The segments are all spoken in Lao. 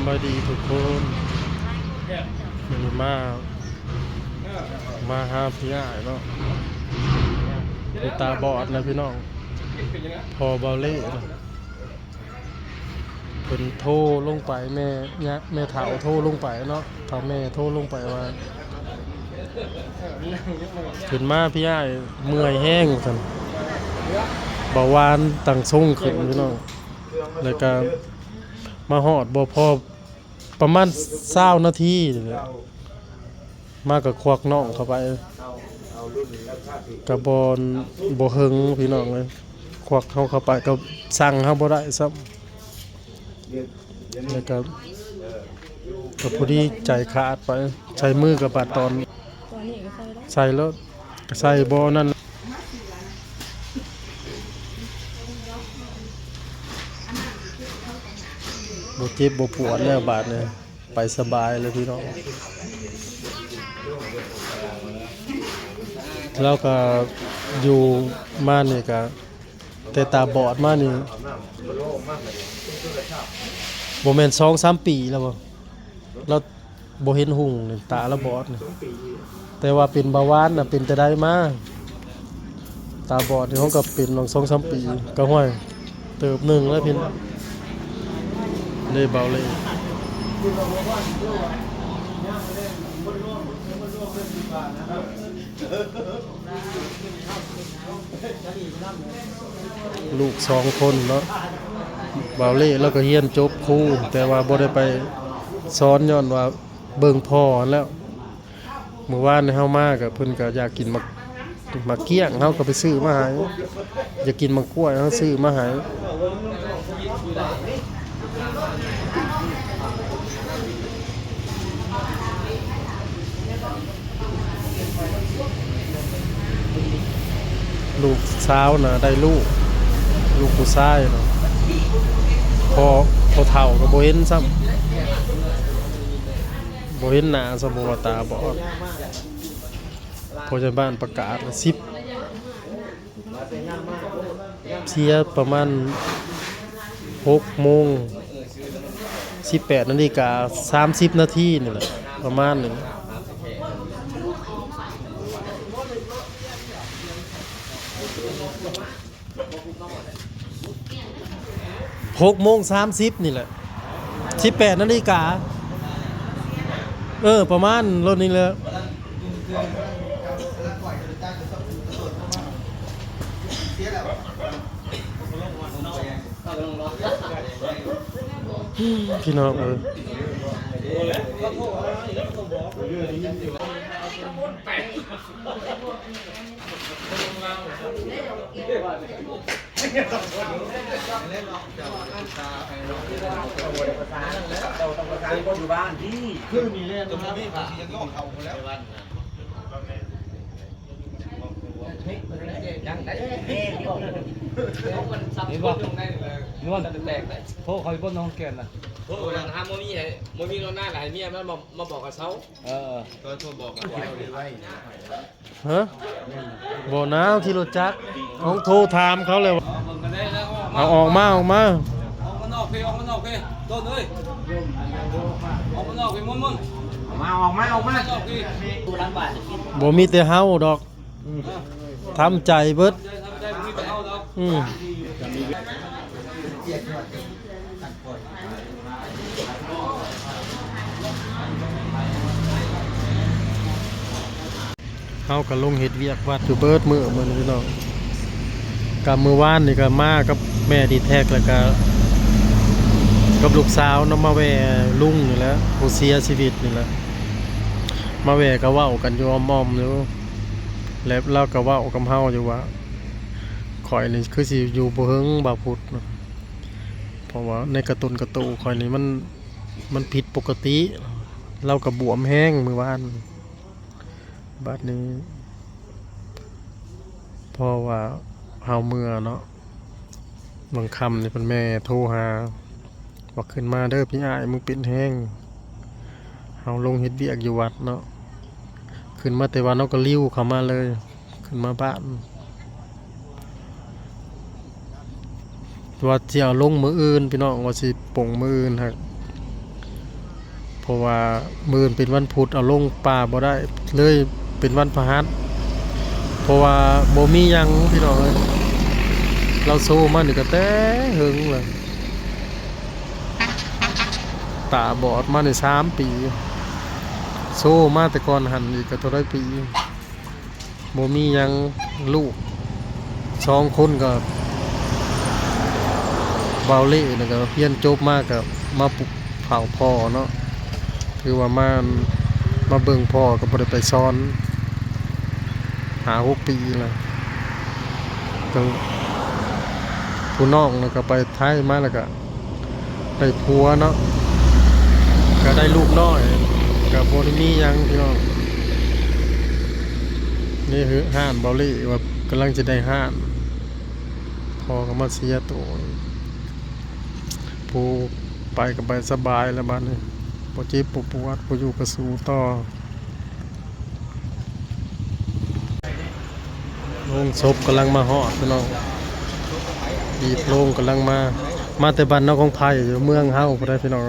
ສະບາຍດີທຸກຄົນ ມື້ນີ້ມາ ມາຫາພີ່ອ້າຍເນາະ ຜູ້ຕາບອດນະພີ່ນ້ອງ ພໍ່ເບົາເລ່ນະ. ເພິ່ນໂທລົງໄປ ແມ່ຍະ ແມ່ເຖົ້າໂທລົງໄປເນາະ ເຖົ້າແມ່ໂທລົງໄປວ່າ ຂຶ້ນມາພີ່ອ້າຍ ເມື່ອຍແຮງ ວ່າຊັ້ນ ເບົາຫວານຕັ້ງຊົງຂຶ້ນພີ່ນ້ອງ ແລ້ວກະມາຮອດບໍ່ພໍ ປະມານຊາວນາທີນີ້ແຫຼະ ມາກໍຄວັກນ້ອງເຂົ້າໄປ ກະບໍ່ ບໍ່ເຫິງພີ່ນ້ອງເອີຍ ຄວັກເຮົາເຂົ້າໄປກໍສັ່ງເຮົາບໍ່ໄດ້ຊ້ຳ ແລ້ວກໍ ກໍພໍດີໃຈຂາດໄປ ໃສ່ມືກໍບາດຕອນ ໃສ່ໂລດ ໃສ່ບໍ່ນັ້ນ ບໍ່ເຈັບບໍ່ປວດແລ້ວບາດນີ້ ໄປສະບາຍເລີຍພີ່ນ້ອງ. ລາວກໍຢູ່ມານີ້ກໍ ແຕ່ຕາບອດມານີ້ ບໍ່ແມ່ນສອງສາມປີແລ້ວບໍ່? ລາວ ບໍ່ເຫັນຮຸ່ງນີ້ ຕາລະບອດນີ້ ແຕ່ວ່າເປັນເບົາຫວານນະ ເປັນແຕ່ໃດມາ ຕາບອດນີ້ ເຮົາກໍເປັນຫວ່າງສອງສາມປີ ກໍ ຫ້ວຍ ເຕີບໜຶ່ງແລ້ວພີ່ນ້ອງ ເລີຍເບົາເລ່. ລູກສອງຄົນເນາະ ບ່າວເລ່ລາວກໍຮຽນຈົບຄູ ແຕ່ວ່າບໍ່ໄດ້ໄປສອນ ຍ້ອນວ່າເບິ່ງພໍ່ຫັ້ນແຫຼ້ວ. ມື້ວານນີ້ເຮົາມາກໍ ເພິ່ນກໍຢາກກິນໝາກ ໝາກກ້ຽງ ເຮົາກໍໄປຊື້ມາໃຫ້ ຢາກກິນໝາກກ້ວຍ ເຮົາຊື້ມາໃຫ້. ລູກສາວນະໄດ້ລູກ ລູກຜູ້ຊາຍນະ ພໍ່ ພໍ່ເຖົ້າກໍບໍ່ເຫັນຊ້ຳ ບໍ່ເຫັນໜ້າຊ້ຳ ເພາະວ່າຕາບອດ. ຜູ້ໃຫຍ່ບ້ານປະກາດ ສິບ ເສຍປະມານຫົກໂມງ ສິບແປດນາລິກາສາມສິບນາທີນີ້ແຫຼະ ປະມານນີ້ ຫົກໂມງສາມສິບນີ້ແຫຼະ ສິບແປດນາລິກາ ເອີ ປະມານໂລດນີ້ແຫຼະ. ພີ່ນ້ອງເອີຍ ເຫັນບໍ່? ນວນ ໂທເຂົາຢູ່ບໍ່ ນ້ອງແກ່ນນະ ໂທນະ ຫາບໍ່ມີໃຫ້ ບໍ່ມີໂລນາ ໃຫ້ເມຍມັນມາ ມາບອກກັບເຊົາ. ເອີ ໂທ ໂທບອກກັນໄວ້. ຮະ? ບໍ່ນາ ຂີ່ລົດຈັກ ເຮົາໂທຖາມເຂົາແລ້ວ ເອົາອອກມາ ອອກມາ ອອກມານອກພີ້ ອອກມານອກພີ້ ຕົ້ນເອີຍ ອອກມານອກພີ້ ມົນໆ ອອກມາ ອອກມາ ອອກມາ ບໍ່ມີແຕ່ເຮົາດອກ ທຳໃຈເບິດ ທຳໃຈ ບໍ່ມີແຕ່ເຮົາດອກ ອືມ. ເຮົາກໍລົງເຮັດວຽກວັດຢູ່ເບິດມື້ມື້ນີ້ພີ່ນ້ອງ ກະມື້ວານນີ້ກໍມາກັບແມ່ດີແທັກ ແລ້ວກະກັບລູກສາວເນາະ ມາແວ່ລຸງນີ້ແຫຼະ ຜູ້ເສຍຊີວິດນີ້ແຫຼະ ມາແວ່ກໍເວົ້າກັນຢູ່ອ້ອມໆຢູ່ ແລະລາວກໍເວົ້າກັບເຮົາຢູ່ວ່າ ຂ້ອຍນີ້ຄືຊິຢູ່ບໍ່ເຖິງບ່າວພຸດ ເພາະວ່າໃນກະຕົນກະໂຕຂ້ອຍນີ້ມັນ ມັນຜິດປົກກະຕິ ລາວກໍບວມແຮງມື້ວານ ບາດນີ້ ເພາະວ່າເຮົາເມືອເນາະ ບາງຄ່ຳນີ້ເພິ່ນແມ່ໂທຫາ ວ່າ ຂຶ້ນມາເດີພີ່ອ້າຍ ມຶງເປັນແຮງ ເຮົາລົງເຮັດວຽກຢູ່ວັດເນາະ ຂຶ້ນມາແຕ່ວັດເຮົາກໍລິ້ວເຂົ້າມາເລີຍ ຂຶ້ນມາບ້ານ ວ່າຊິເອົາລົງມື້ອື່ນພີ່ນ້ອງ ວ່າຊິປົງມື້ອື່ນ ຫາກ ເພາະວ່າມື້ອື່ນເປັນວັນພຸດ ເອົາລົງປ່າບໍ່ໄດ້ ເລີຍເປັນວັນພະຫັດ ເພາະວ່າບໍ່ມີຫຍັງພີ່ນ້ອງເອີຍ. ລາວໂຊມານີ້ກໍແຕ່ເຫິງແລ້ວ ຕາບອດມານີ້ສາມປີ ໂຊມາແຕ່ກ່ອນຫັ້ນອີກກໍເທົ່າໃດປີ. ບໍ່ມີຫຍັງ ລູກສອງຄົນກໍ ເບົາເລ່ນະ ກໍຮຽນຈົບມາກໍມາປຸກເຝົ້າພໍ່ເນາະ ຄືວ່າມາ ມາເບິ່ງພໍ່ກໍບໍ່ໄດ້ໄປສອນຫ້າຫົກປີແລ້ວ. ກໍຜູ້ນ້ອງນະກໍໄປໄທມາແລ້ວກໍ ໄດ້ຜົວເນາະ ກໍໄດ້ລູກນ້ອຍ ກໍບໍ່ໄດ້ມີຫຍັງພີ່ນ້ອງ. ນີ້ຄືຮ້ານເບົາເລ່ວ່າກຳລັງຈະໄດ້ຮ້ານ ພໍ່ກໍມາເສຍໂຕ ຜູ້ໄປກໍໄປສະບາຍແລ້ວບາດນີ້ ບໍ່ເຈັບບໍ່ປວດ ຜູ້ຢູ່ກໍສູ້ຕໍ່. ໂລງສົບກຳລັງມາຮອດພີ່ນ້ອງ ຮີບໂລງກຳລັງມາ ມາແຕ່ບ້ານນາຄອງໄຜ່ ຢູ່ເມືອງເຮົາພຸ້ນເດ້ພີ່ນ້ອງ.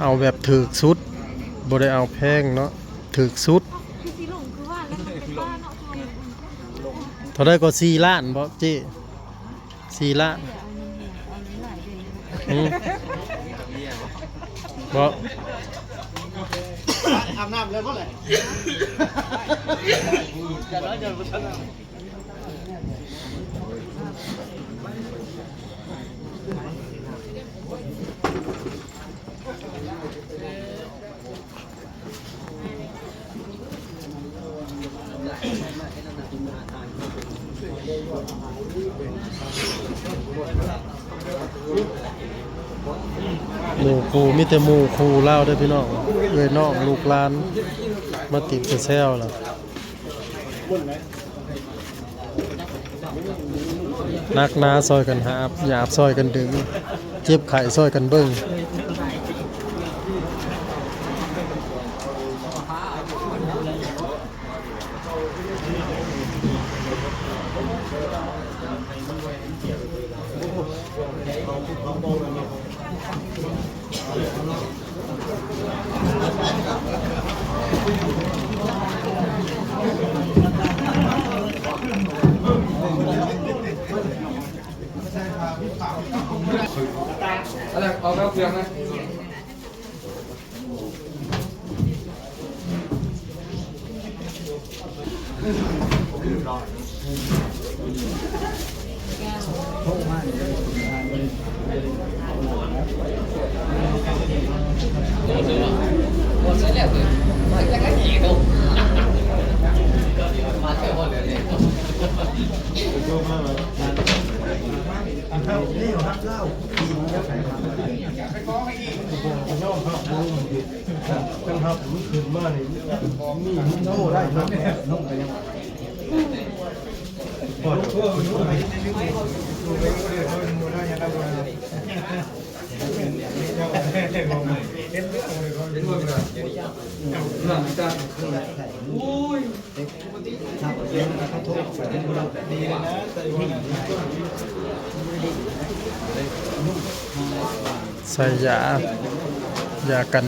ເອົາແບບຖືກສຸດ ບໍ່ໄດ້ເອົາແພງເນາະ ຖືກສຸດ. ເທົ່າໃດກໍ ສີ່ລ້ານບໍ່ເຈ້? ສີ່ລ້ານ. ອືມ ບໍ່ ອາບນ້ຳແລ້ວບໍ່ແຫຼະ. ໝູ່ຄູ່ ມີແຕ່ໝູ່ຄູ່ລາວເດີພີ່ນ້ອງ ເອື້ອຍນ້ອງລູກຫຼານ ມາຕິດແຊວໆ ລະ ໜັກໜາຊ່ອຍກັນຫາບ ຫຍາບຊ່ອຍກັນດຶງ ເຈັບໄຂ້ຊ່ອຍກັນເບິ່ງ. ໃສ່ຢາ ຢາກັນ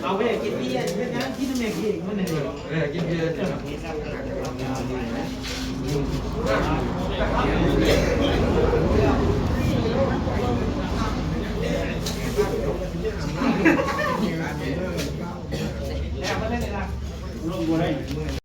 ເອົາໄວ້ກິນເບຍ ເຮັດຫຍັງກິນແມ່ເອງມັນນີ້ ເອີ ກິນເບຍ. ບໍ່ໄດ້